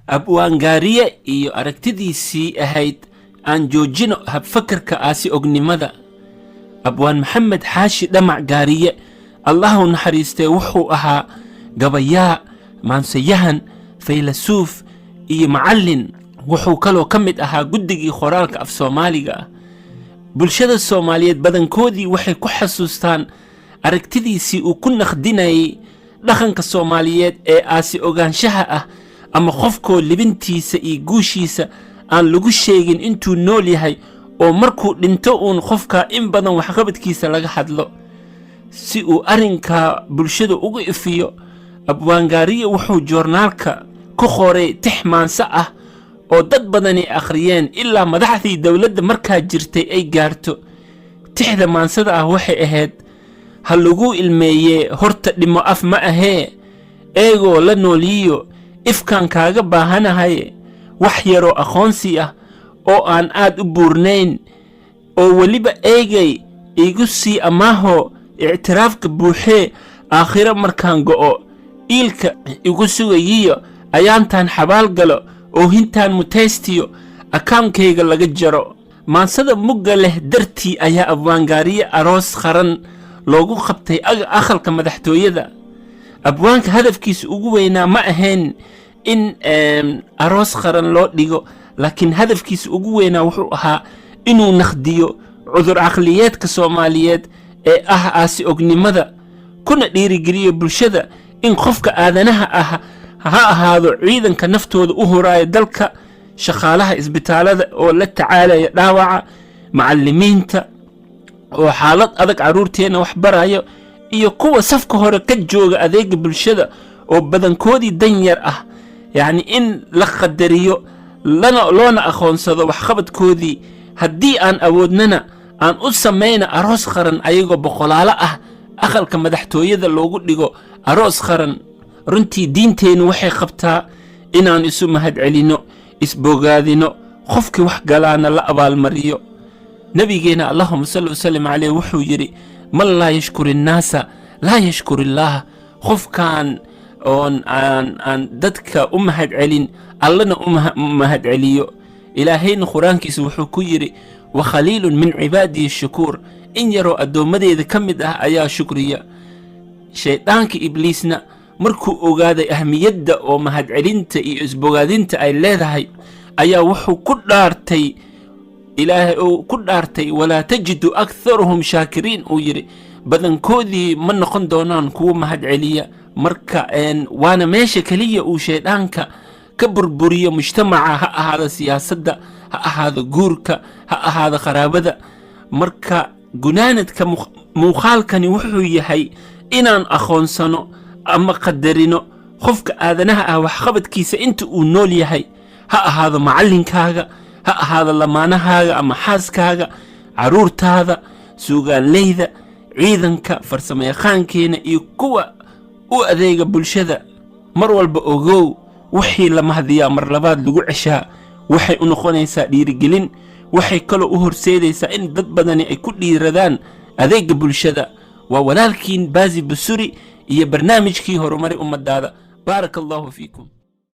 Abwaangaariye iyo aragtidiisii ahayd aan joojino habfakarka aasi ognimada. Abwaan Maxamed Xaashi Dhamac Gaariye, Allahu naxariistee, wuxuu ahaa gabayaa, maansayahan, faylasuuf iyo macallin. Wuxuu kaloo ka mid ahaa guddigii qoraalka af Soomaaliga ah. Bulshada Soomaaliyeed badankoodii waxay ku xasuustaan aragtidiisii uu ku naqdinayay dhaqanka Soomaaliyeed ee aasi ogaanshaha ah, ama qofkoo libintiisa iyo guushiisa aan lagu sheegin intuu nool yahay, oo markuu dhinto uun qofka in badan waxqabadkiisa laga hadlo. Si uu arrinkaa bulshada ugu ifiyo, Abwaangaariye wuxuu joornaalka ku qoray tix maanse ah oo dad badani akhriyeen, ilaa madaxdii dowladda markaa jirtay ay gaarto. Tixda maansada ah waxay ahayd: "Ha lagu ilmeeyee horta dhimo af ma ahee, eegoo la nooliyo ifkaan kaaga baahanahay, wax yaroo aqoonsi ah oo aan aad u buurnayn, oo weliba eegay igu sii amaaho ictiraafka buuxee, aakhiro markaan go'o iilka igu sugayiyo, ayaantaan xabaal galo oohintaan mutaystiyo, akaankayga laga jaro." Maansada mugga leh dartii ayaa Abwaangaariye aroos qaran loogu qabtay aqalka madaxtooyada. Abwaanka hadafkiisa ugu weynaa ma ahayn in aroos qaran loo dhigo, laakiin hadafkiisa ugu weynaa wuxuu ahaa inuu naqdiyo cudur caqliyeedka Soomaaliyeed ee ah aasi ognimada, kuna dhiirigeliyo bulshada in qofka aadanaha ah, ha ahaado ciidanka naftooda u huraaya dalka, shaqaalaha isbitaalada oo la tacaalaya dhaawaca, macallimiinta oo xaalad adag carruurteenna wax barayo, iyo kuwa safka hore ka jooga adeega bulshada oo badankoodii danyar ah, yacni in la qadariyo lana loona aqoonsado waxqabadkoodii. Haddii aan awoodnana, aan u samayna aroos qaran ayagoo boqolaalo ah, aqalka madaxtooyada loogu dhigo aroos qaran. Runtii diinteennu waxay qabtaa inaan isu mahadcelinno, isbogaadino, qofkii wax galaana la abaalmariyo. Nabigeena, اللهم صل وسلم عليه, wuxuu yidhi: "من لا يشكر الناس لا يشكر الله." Qofkaan oon aan dadka u mahadcelin, Allana u mahadceliyo. Ilaahayna Qur-aankiisa wuxuu ku yidhi: "وقليل من عبادي الشكور." In yaroo addoommadeeda ka mid ah ayaa shukriya. Shayddaanka Ibliisna markuu ogaaday ahmiyadda oo mahadcelinta iyo isbogaadinta ay leedahay, ayaa wuxuu ku dhaartay, Ilaahay uu ku dhaartay: "ولا تجد أكثرهم شاكرين," uu yidhi. Badankoodii ma noqon doonaan kuwo mahadceliya. Marka waana meesha keliya uu shayddaanka ka burburiyo mujtamaca, ha ahaado siyaasadda, ha ahaado guurka, ha ahaado qaraabada. Marka gunaanadka muuqaalkani wuxuu yahay inaan aqoonsano ama qadarino qofka aadanaha ah waxqabadkiisa inta uu nool yahay, ha ahaado macallinkaaga, ha ahaado lamaanahaaga ama xaaskaaga, carruurtaada, suugaanleyda, ciidanka, farsamayaqaankeena iyo kuwa u adeega bulshada. Mar walba ogow, wixii la mahdiyaa mar labaad lagu ceshaa. Waxay u noqonaysaa dhiirigelin, waxay kaloo u horseedaysaa in dad badani ay ku dhiiradaan adeega bulshada. Waa walaalkiin Baasi Busuri iyo barnaamijkii Horumari Ummadaada. بارك الله فيكم.